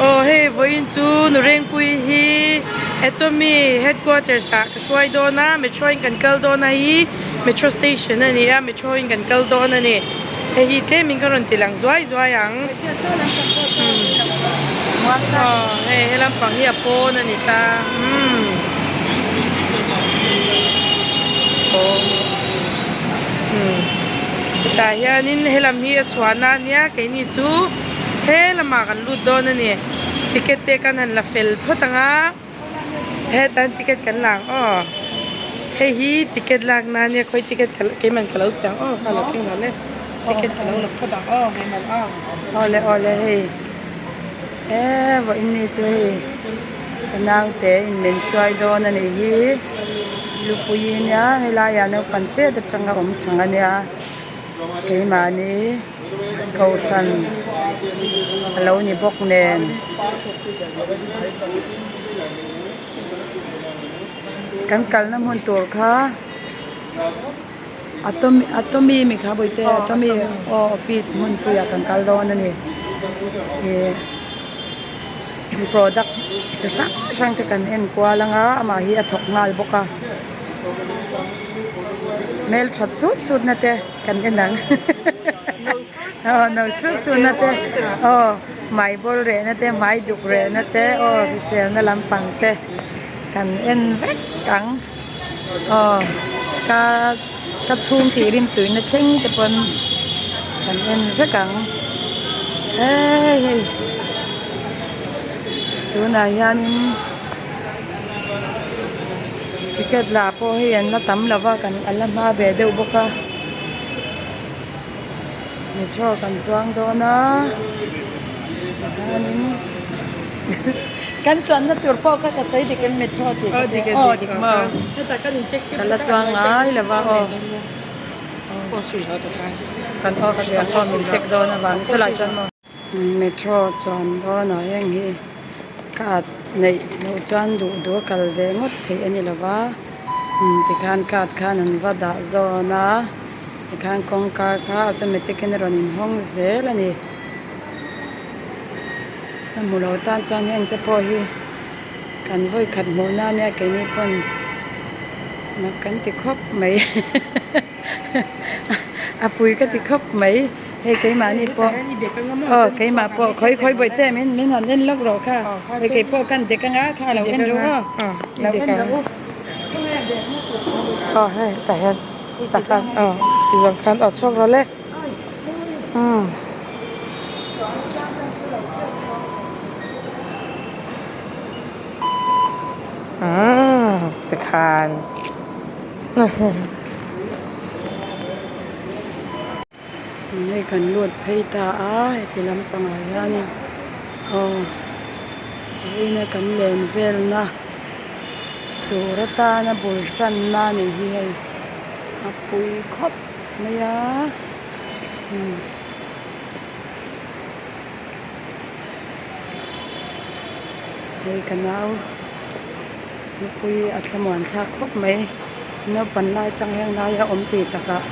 Aw hei vawiin chu Nurengpui hi Atomy headquarters ah ka hruai dawn a metro in kan kal dawn a hi metro station a ni a metro in kan kal dawn a ni hei hi tlem in ka rawn ti lang zuai zuai ang aw hei he lampang hi a pawn a ni ta umm aw umm hetah hianin helam hi a chhuahna a nia keini chu. He lamah kan lut dawn a ni. Ticket te kan han la fel phawt ang a, hetan ticket kan la ang aw. Hei hi ticket lak na ania khawi ticket ka keiman ka lo ti ang aw kha lo keng lo le ticket ka lo la phawt ang aw keiman aw. Awle awle hei e vawiin ni chu hei ka naute in min hruai dawn a nih hi lupui nia helaiah naupang tet atanga awm thang a nia keimahni. Kohhran a lo ni bawk nen kan kalna hmun tur kha atomy atomy mi kha bawihte atomy aw office hmunpui ah kan kal dawn a ni ih product chi hrang hrang te kan en kual anga amah hi a thawk nghal bawk a hmelthat sut sut na te. Kan en ang aw no su su na te aw hmai bawl reh na te hmai duk reh na te aw hrisel na lampang te kan en vek ang aw ka ka chhung tih rim tui na thleng te pawn kan en vek ang hei hei tunah hianin. Ticket lah pawh hei an la tam lo va kan an la hma ve deuh bawk a metro kan chuang dawn a chuanin kan chuanna tur pawh kha ka sawi dik em metro tih aw dik aw dik maw ka la chuang ngai lo va aw kan off hrih ang aw min check dawn avangin sawlai chuan maw. Metro chuan dawnah heng hi card neih loh chuan duh duh a kal ve ngawt theih a ni lo va tikhan card khan an va dah zawn a tikhan kawngka kha automatic in a rawn inhawng zel a ni a hmu lo tan chuan heng te pawh hi kan vawi khat hmuh na ania keini pawn mak kan ti khawp mai a pui ka ti khawp mai. Hei keimahni pawh aw keimah pawh khawi khawi bawih te min min han en lawk rawh kha hei kei pawh kan dek anga kha lo en rawh aw lo en rawh u. Aw hei tah hian tah khan aw ti zawng khan aw chhuak rawh le umm. Umm tikhan. Hei kan lut phei ta a heti lampangah hianin aw vawiina kan len velna tur atana bul tanna a nih hi hei a pui khawp mai a umm. Hei ka nau nupui a thlamuan thlak khawp mai naupang lai atang hian laia awm tih takah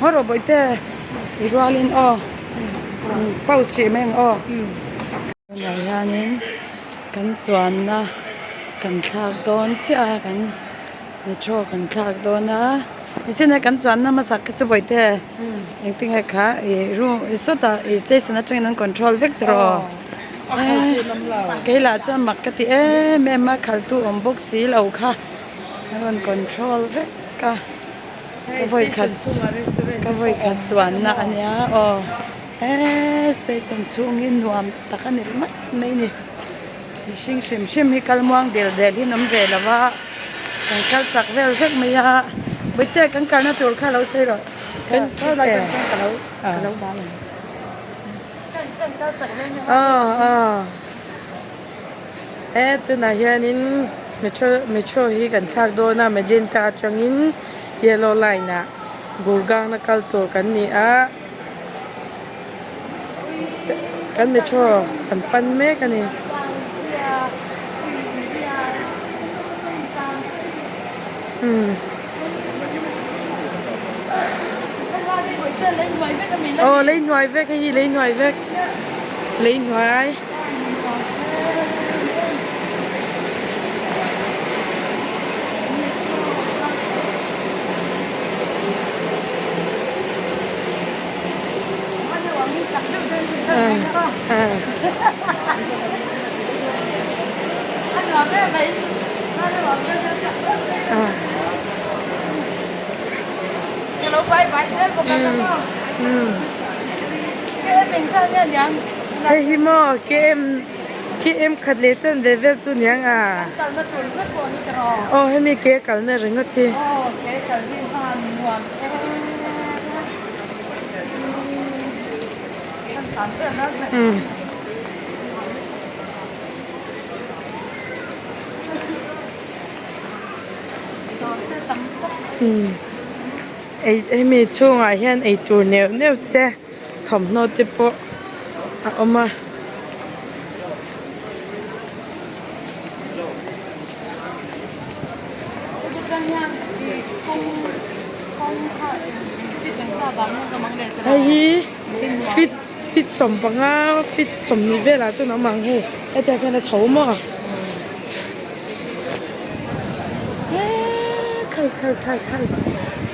haw rawh bawihte i rualin aw pause hrih mai ang aw tunah hianin kan chuanna kan thlak dawn chiah a kan metro kan thlak dawn a nichin a kan chuanna hmasak kha chu bawihte engtinge kha ih room sawtah ih station atangin an control vek tawh kei lah chuan mak ka ti em em a khaltu awm bawk si lo kha a rawn control vek a ka vawi khat ka vawi khat chuanna a nia aw he station chhung hi nuam tak a ni ringawt mai a ni mihring hrim hrim hi kal muang del del hi an awm ve lo va kan kal chak vel vek mai a bawihte kan kalna tur kha lo sawi rawh saw lai kan chuan ka lo ka lo dah ang. Aw aw he tunah hianin metro metro hi kan thlak dawn a magenta atangin yellow line ah gurgaon a kal tur kan ni a kan metro kan pan mek a ni. Aw lei hnuai vek hei hi lei hnuai vek lei hnuai. Hei hi maw KM KM khat leh chan ve vel chu niang a aw hemi ke kalna ringawt hi. Ei hemi chhungah hian eitur neuh neuh te thawmhnaw te pawh a awm a. Hei hi feet feet 15 feet 20 velah chuan a awm ang hei hetiang hian a chho maw eee khai khai khai khai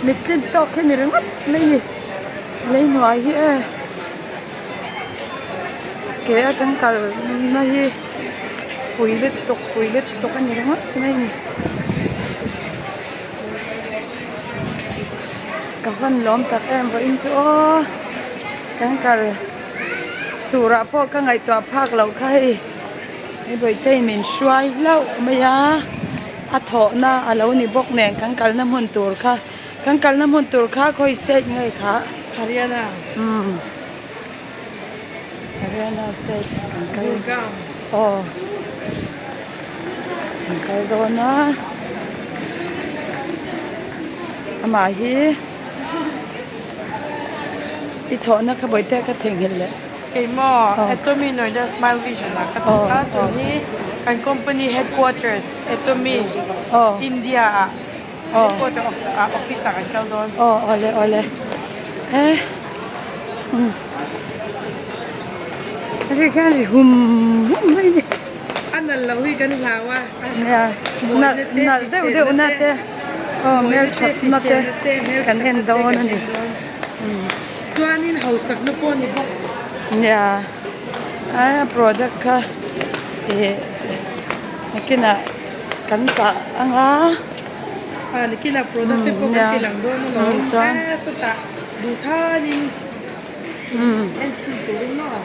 mit tlin tawk hi a ni ringawt mai a ni lei hnuai hi e ke a kan kal na hi pui lutuk pui lutuk a ni ringawt mai a ni. Ka van lawm tak em vawiin chu aw kan kal turah pawh ka ngaihtuah phak loh kha hei hei bawihte min hruai hlauh mai a a thawhna a lo ni bawk nen kan kalna hmun tur kha kan kalna hmun tur kha khawi state nge kha Haryana umm Haryana state kan kal aw. An kal dawn a amah hi i thawhna kha bawihte ka theihnghilh leh. Keimah Atomy Noida Smile Vision ah ka thawk a tun hi kan company headquarters Atomy India ah headquarter office ah kan kal dawn. Aw awle awle e hei khian ri hum hum mai a ni. A nalh loh hi kan hlau a. Nia nalh deuh deuh na te aw hmelthat na te kan en dawn a ni. Chuanin hausakna pawh a ni bawk. Nia a product kha ih nakinah kan chah ang a. A nakinah product te pawh kan ti lang dawn alawm. Chuan sawtah duhthanin en chhin turin maw.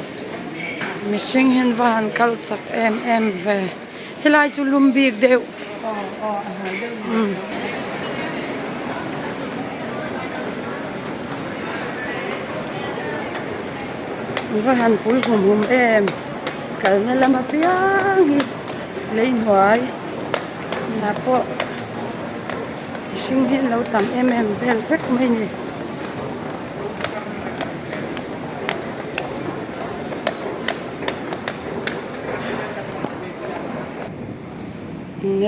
Mihring hian va han kal chak em em ve helai chu lum bik deuh va han pui hum hum em kalna lam apiang hi lei hnuai ah pawh mihring hi an lo tam em em vel vek mai a ni.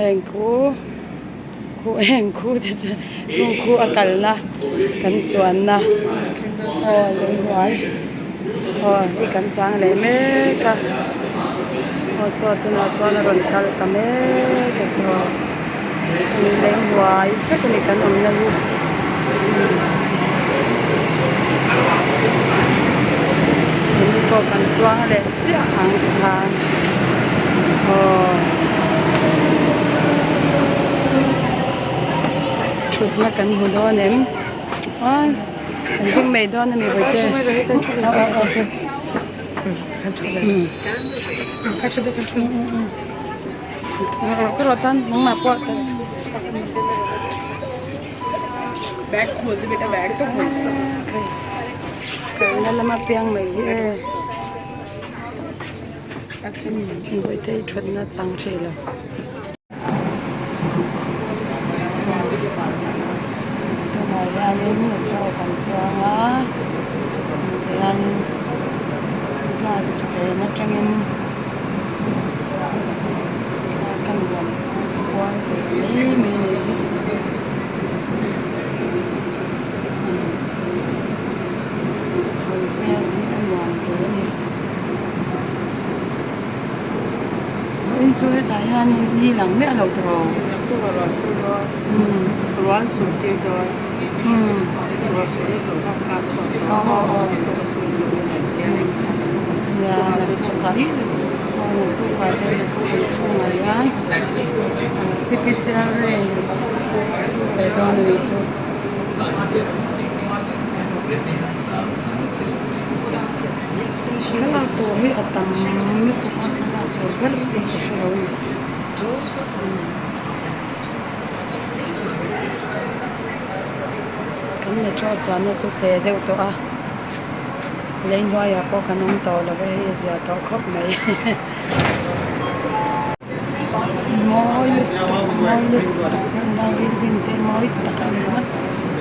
Heng khu khu heng khu te chu heng khu a kalna kan chuanna aw lei hnuai aw hei kan chang leh mek a aw saw tunah sawn a rawn kal ta mek a saw hei lei hnuai vek a ni kan awmna hi. Keini pawh kan chuang leh chiah ang tikhan aw thutna kan hmu dawn em a kan ding mai dawn a mi bawihte aw aw aw ka rawh tan nangmah pawh Bag khol te beta bag to khol Kalna lama piang mai hi e Bawihte i thatna chang thei lo. Tunah hianin metro kan chuang a tihianin glass pen atangin thla kan la kual ve mai mai a nih hi. Hawi vel hi a nuam ve a ni. Vawiin chu hetah hianin ni lang miah lo tawh. Ruah sur dawn. Ruah an sur tir dawn. Ruah sur na tur kha an kap chhuak dawn. Aw aw aw. Sur tur in an tia reng a. Nia naktukah aw naktukah te khawpui chhungah hian artificial rain sur leh dawn a nih chu. Thlalak tur hi a tam lutuk a thlalak tur ber te ka hre lo a ni. Kan metro chuanna chu te deuh tawh a lei hnuaiah pawh kan awm tawh lo va hei a zia tawh khawp mai mawi lutuk mawi lutuk helai building te mawi tak a ni ringawt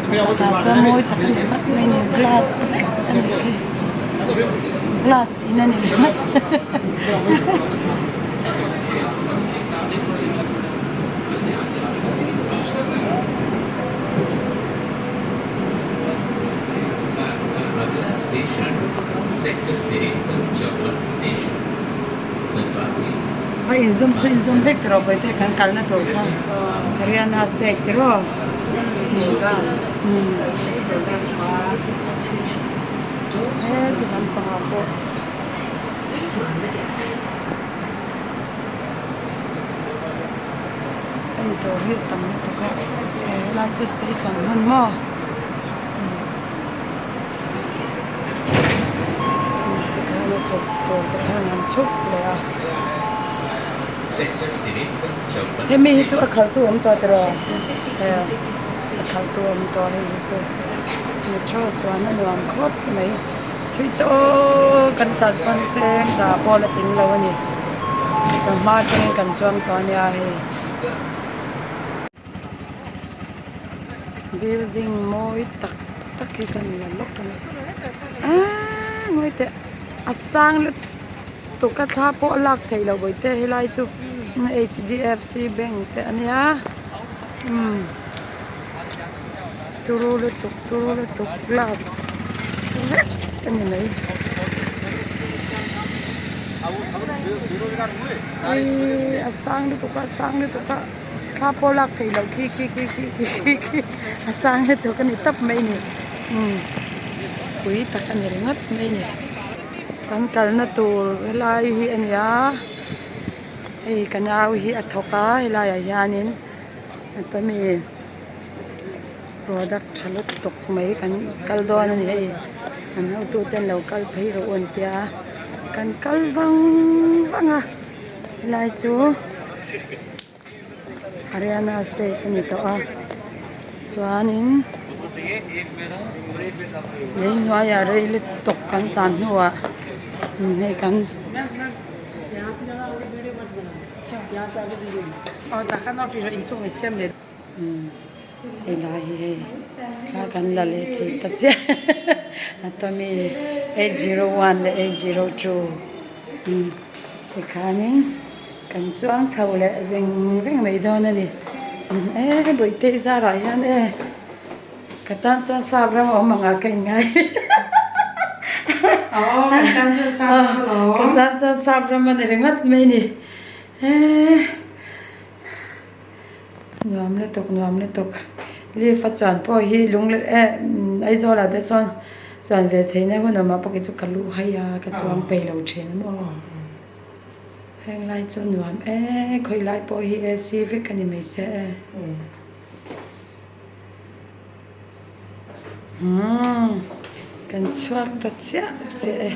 a takah chuan mawi tak a ni ringawt mai a ni glass vek a ni khi glass in a ni ringawt. A inzawm chu inzawm vek tawh bawihte kan kalna tur kha Haryana state tiraw heti lampangah pawh. Hei dawr hi a tam lutuk a helai chu station hmun maw tikhian a chhuk tur te khan an chhuk leh a hemi hi chu a khalh tu awm tawh tiraw a khalh tu awm tawh hei hi chu metro chuan a nuam khawp mai. Thui tawk kan tlan pawn cheng za pawh la tling lo a ni. Chawhma atangin kan chuang tawh a nia hei. Building mawi tak tak hi kan la lawk a ni. Aaa ngawi teh a sang lutuk a thla pawh a lak theih loh bawihte helai chu H_D_F_C bank te a nia umm. Turu lutuk turu lutuk glass vek a ni mai eii a sang lutuk a sang lutuk a thla pawh lak theih loh khi khi khi khi khi khi khi a sang lutuk a ni tawp mai a ni umm pui tak a ni ringawt mai a ni kan kalna tur helai hi a ni a hei ka nau hi a thawk a helaiah hianin. Atomy product tha lutuk mai kan kal dawn a ni hei an hotu ten lo kal phei rawh u an tia kan kal vang vang a helai chu Haryana state a ni tawh a chuanin lei hnuaiah rei lutuk kan tlan hnuah hei kan. Hei lai hi hei thla kan la leh thei ta chiah Atomy 801 leh 802 tikhanin kan chuang chho leh veng veng mai dawn a ni e bawihte zarah hian e ka tan chuan sap ram a awm ang ah ka inngai ka tan chuan sap ram a ni ringawt mai a ni. Eee nuam lutuk nuam lutuk leaf a chuan pawh hi lung leh eh Aizawl ah te sawn chuan ve theihna hun awm ah pawh kei chu ka lu hai a ka chuang peih lo thin a maw heng lai chu nuam e khawi lai pawh hi A C vek a ni mai se e umm kan chhuak ta chiah chiah e.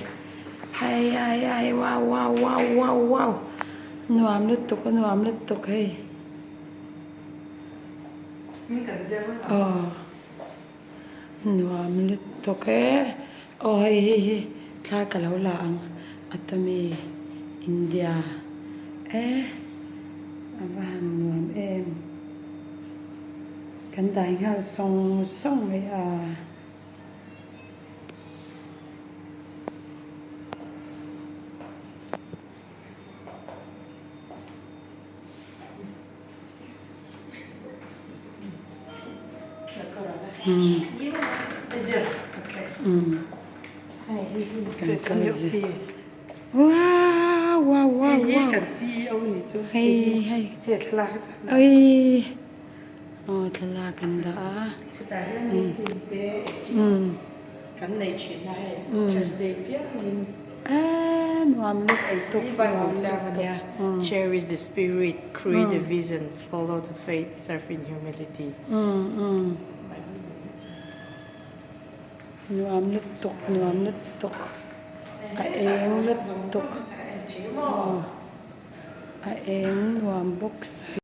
Ai ai ai wow wow wow wow wow nuam lutuk a nuam lutuk hei aw nuam lutuk e aw hei hei hi thla ka lo la ang Atomy India e a va han nuam em kan dai nghal sawng sawng mai a. Wow wow wow wow hei hei oi aw thlalak an dah a. Hetah hian meeting te kan nei thin a hei Thursday piangin. nuam lutuk nuam lutuk. Cherish the spirit, create the vision, follow the faith, serve in humility. Nuam lutuk nuam lutuk a eng lutuk aw a eng nuam bawk si.